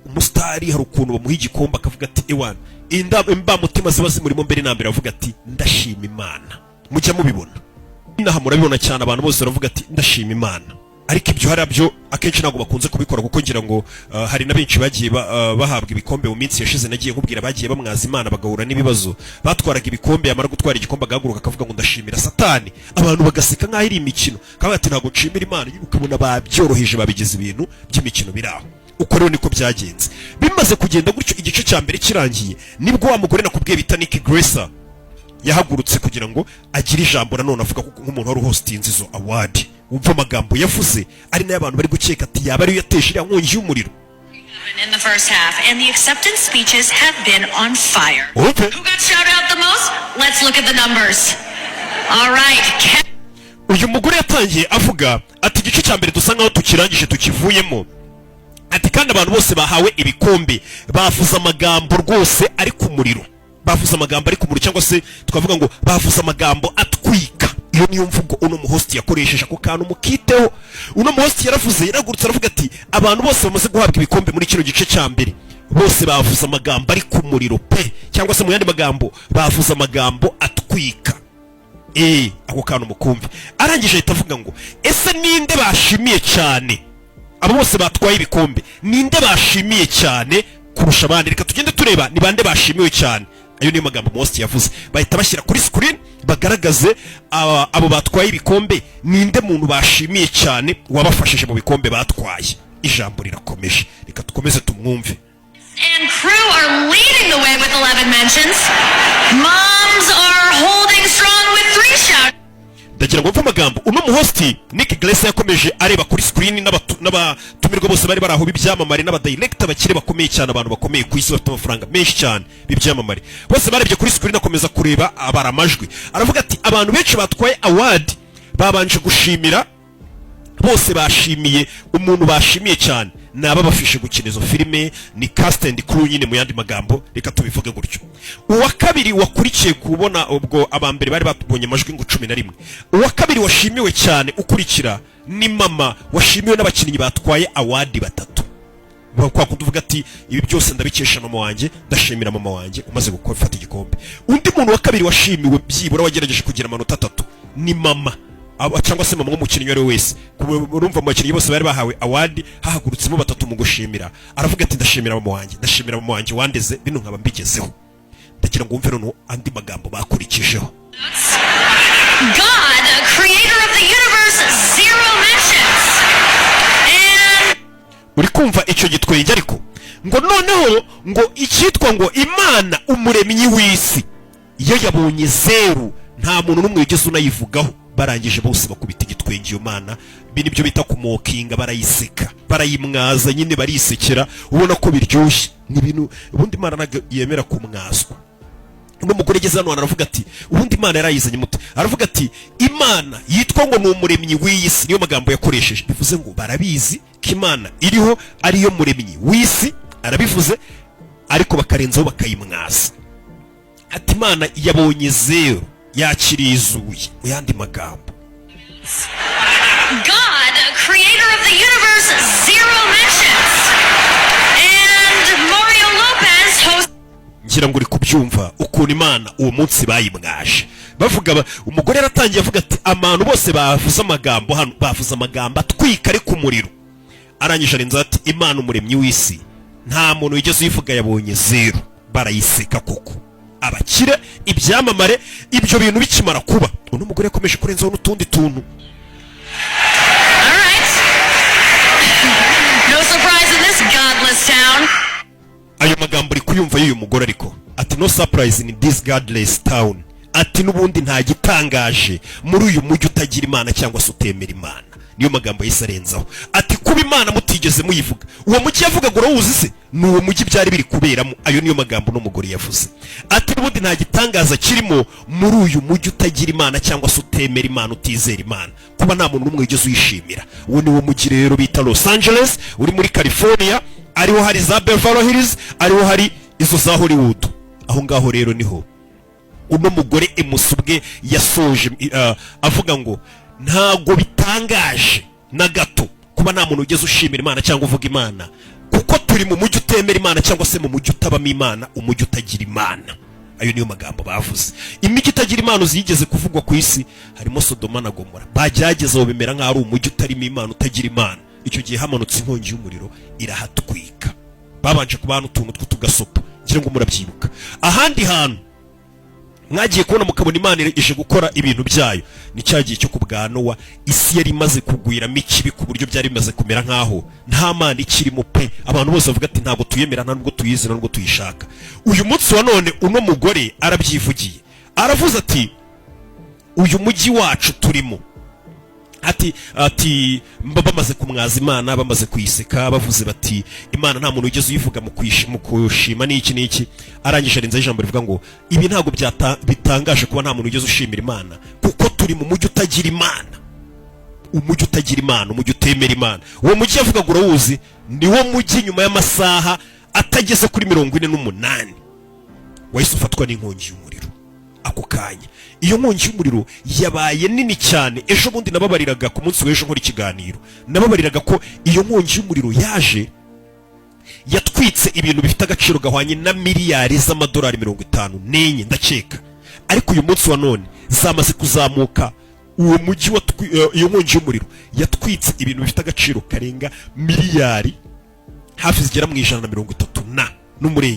Umusitari hari ukuntu bamuha igikombe akavuga ati: "Ewana, imbamutima ziba zimurimo mbere na mbere." Avuga ati: "Ndashima Imana." Mujya mubibona inaha, murabibona cyane, abantu bose baravuga ati: "Ndashima Imana." Ariko ibyo hariya byo akenshi ntabwo bakunze kubikora, kuko ngira ngo hari na benshi bagiye bahabwa ibikombe mu minsi yashize. Nagiye nkubwira, bagiye bamwaza Imana bagahura n'ibibazo. Batwaraga ibikombe, yamara gutwara igikombe agahaguruka akavuga ngo: "Ndashimira Satani." Abantu bagaseka nk'aho ari imikino, kavuga ati: "Ntabwo nshimira Imana." Nyine ukabona babyoroheje, babigize ibintu by'imikino biri aho. Uko rero niko byagenze. Bimaze kugenda gutyo, igice cya mbere kirangiye, nibwo wa mugore nakubwiye bita Nikki Glaser yahagurutse kugira ngo agire ijambo nanone avuga, kuko nk'umuntu wari uhostinze izo award. Wumva amagambo yavuze, ari nayo abantu bari gukeka ati yaba ariyo yateje iriya nkongi y'umuriro. In the first half, and the acceptance speeches have been on fire. Wumve. Who got shouted out the most? Let's look at the numbers. All right, Uyu mugore yatangiye avuga ati: "Igice cya mbere dusa nkaho tukirangije, tukivuyemo." Ati: "Kandi abantu bose bahawe ibikombe bavuze amagambo rwose ari ku muriro, bavuze amagambo ari ku muriro, cyangwa se twavuga ngo bavuze amagambo atwika." Iyo niyo mvugo uno muhost yakoresheje. Ako kantu mukiteho. Uno muhost yaravuze, yaragurutse aravuga ati: "Abantu bose bamaze guhabwa ibikombe muri kino gice cya mbere, bose bavuze amagambo ari ku muriro pe, cyangwa se mu yandi magambo bavuze amagambo atwika." Ako kantu mukumve. Arangije ahita avuga ngo: "Ese ninde bashimiye cyane? Abo bose batwaye ibikombe, ninde bashimiye cyane kurusha abandi? Reka tugende tureba ni bande bashimiwe cyane." Ayo niyo magambo Most yavuze. Bahita bashyira kuri screen bagaragaze abo batwaye ibikombe, ninde muntu bashimiye cyane wabafashije mu bikombe batwaye. Ijambo rirakomeje, reka dukomeze tumwumve. And crew are leading the way with 11 mentions. Moms are holding strong with three shout. Ndagira ngo mve amagambo uno muhost Nikki Glaser yakomeje areba kuri screen n'abatumirwa bose bari bari aho b'ibyamamare n'abadirector bakire bakomeye cyane, abantu bakomeye ku isi bafite amafaranga menshi cyane b'ibyamamare, bose barebye kuri screen. Akomeza kureba, abara amajwi, aravuga ati: "Abantu benshi batwaye award babanje gushimira, bose bashimiye umuntu bashimiye cyane ni ababafishe gukina izo filime, ni cast and crew nyine." Mu yandi magambo, reka tubivuge gutyo. Uwa kabiri wakurikiye kubona, ubwo aba mbere bari batubonye amajwi ngo 11, uwa kabiri washimiwe cyane ukurikira ni mama washimiwe n'abakinnyi batwaye award batatu. Kwa kundi uvuga ati: "Ibi byose ndabikesha mama wanjye, ndashimira mama wanjye umaze gufata igikombe." Undi muntu wa kabiri washimiwe, byibura wagerageje kugira amanota 3, ni mama cyangwa se mama w'umukinnyi uwo ari we wese. Urumva mu bakinnyi bose bari bahawe award hahagurutsemo batatu mu gushimira. Aravuga ati: "Ndashimira mama wanjye, ndashimira mama wanjye wandeze, bino nkaba mbigezeho." Ndagira ngo wumve noneho andi magambo bakurikijeho. God, creator of the universe, zero mentions. And Uri kumva icyo gitwenge? Ariko ngo noneho ngo icyitwa ngo Imana umuremyi w'isi iyo yabonye zeru, nta muntu n'umwe wigeze unayivugaho. Barangije bose bakubita igitwenge iyo Mana. Ibi nibyo bita kumockinga, barayiseka, barayimwaza nyine, barisekera, ubona ko biryoshye. Ni ibintu ubundi Imana ntabwo yemera kumwazwa. Uno mugore ageze hano aravuga ati: "Ubundi Imana yarayizanye mute?" Aravuga ati: "Imana yitwa ngo ni umuremyi w'iyi si." Niyo magambo yakoresheje. Bivuze ngo barabizi ko Imana iriho, ariyo muremyi w'isi, arabivuze, ariko bakarenzaho bakayimwaza. Ati: "Imana yabonye zeru, yakirizuye." Mu yandi magambo, God, creator of the universe, zero mentions. And Mario Lopez, host Ngira ngo uri kubyumva ukuntu Imana uwo munsi bayimwaje. Bavuga umugore yaratangiye avuga ati: "Abantu bose bavuze amagambo hano bavuze amagambo atwika ari ku muriro." Arangije arenzaho ati: "Imana umuremyi w'isi nta muntu wigeze uyivuga, yabonye zeru." Barayiseka koko, abakire, ibyamamare. Ibyo bintu bikimara kuba, uno mugore yakomeje kurenzaho n'utundi tuntu. All right. No surprise in this godless town. Ayo magambo uri kuyumva y'uyu mugore? Ariko ati: "No surprise in this godless town." Ati: "N'ubundi nta gitangaje muri uyu mujyi utagira Imana cyangwa se utemera Imana." Niyo magambo yahise arenzaho ati: "Kuba Imana mutigeze muyivuga." Uwo mujyi yavugaga urawuzi se? Ni uwo mujyi byari biri kuberamo. Ayo niyo magambo uno mugore yavuze, ati: "N'ubundi nta gitangaza kirimo muri uyu mujyi utagira Imana cyangwa se utemera Imana, utizera Imana, kuba nta muntu n'umwe wigeze uyishimira." Uwo ni wo mujyi rero bita Los Angeles, uri muri California, ariho hari za Beverly Hills, ariho hari izo za Hollywood. Aho ngaho rero niho uno mugore emusi ubwe yasoje avuga ngo ntago bitangaje na gato kuba nta muntu ugeze ushimira Imana cyangwa uvuga Imana, kuko Turi mu mujyi utemera Imana, cyangwa se mu mujyi utabamo Imana, umujyi utagira Imana. Ayo niyo magambo bavuze. Imijyi itagira Imana ziyigeze kuvugwa ku isi harimo Sodoma na Gomora. Bagerageza aho bimera nk'aho ari umujyi utarimo Imana, utagira Imana. Icyo gihe hamanutse inkongi y'umuriro irahatwika. Babanje kubaha n'utuntu tw'utugasopo, ngira ngo murabyibuka. Ahandi hantu mwagiye kubona mukabona Imana ije gukora ibintu byayo ni cya gihe cyo ku bwa Nowa. Isi yari imaze kugwiramo ikibi ku buryo byari bimaze kumera nk'aho nta Mana ikirimo pe. Abantu bose bavuga ati: "Ntabwo tuyemera, nta nubwo tuyizi, nta nubwo tuyishaka." Uyu munsi wa none uno mugore arabyivugiye, aravuze ati: "Uyu mujyi wacu turimo," ati bamaze kumwaza Imana, bamaze kuyiseka, bavuze bati: "Imana nta muntu wigeze uyivuga mu kushima n'iki n'iki." Arangije arenzaho ijambo rivuga ngo: "Ibi ntabwo bitangaje kuba nta muntu wigeze ushimira Imana, kuko turi mu mujyi utagira Imana." Umujyi utagira Imana, umujyi utemera Imana. Uwo mujyi yavugaga urawuzi, ni wo mujyi nyuma y'amasaha atageze kuri 48 wahise ufatwa n'inkongi y'umuriro ako kanya. Iyo nkongi y'umuriro yabaye nini cyane. Ejo bundi nababariraga, ku munsi w'ejo nkora ikiganiro, nababariraga ko iyo nkongi y'umuriro yaje yatwitse ibintu bifite agaciro gahwanye na miliyari z'amadolari 54, ndakeka. Ariko uyu munsi wa none zamaze kuzamuka. Uwo mujyi iyo nkongi y'umuriro yatwitse ibintu bifite agaciro karenga miliyari hafi zigera mu 130 na n'umurenge.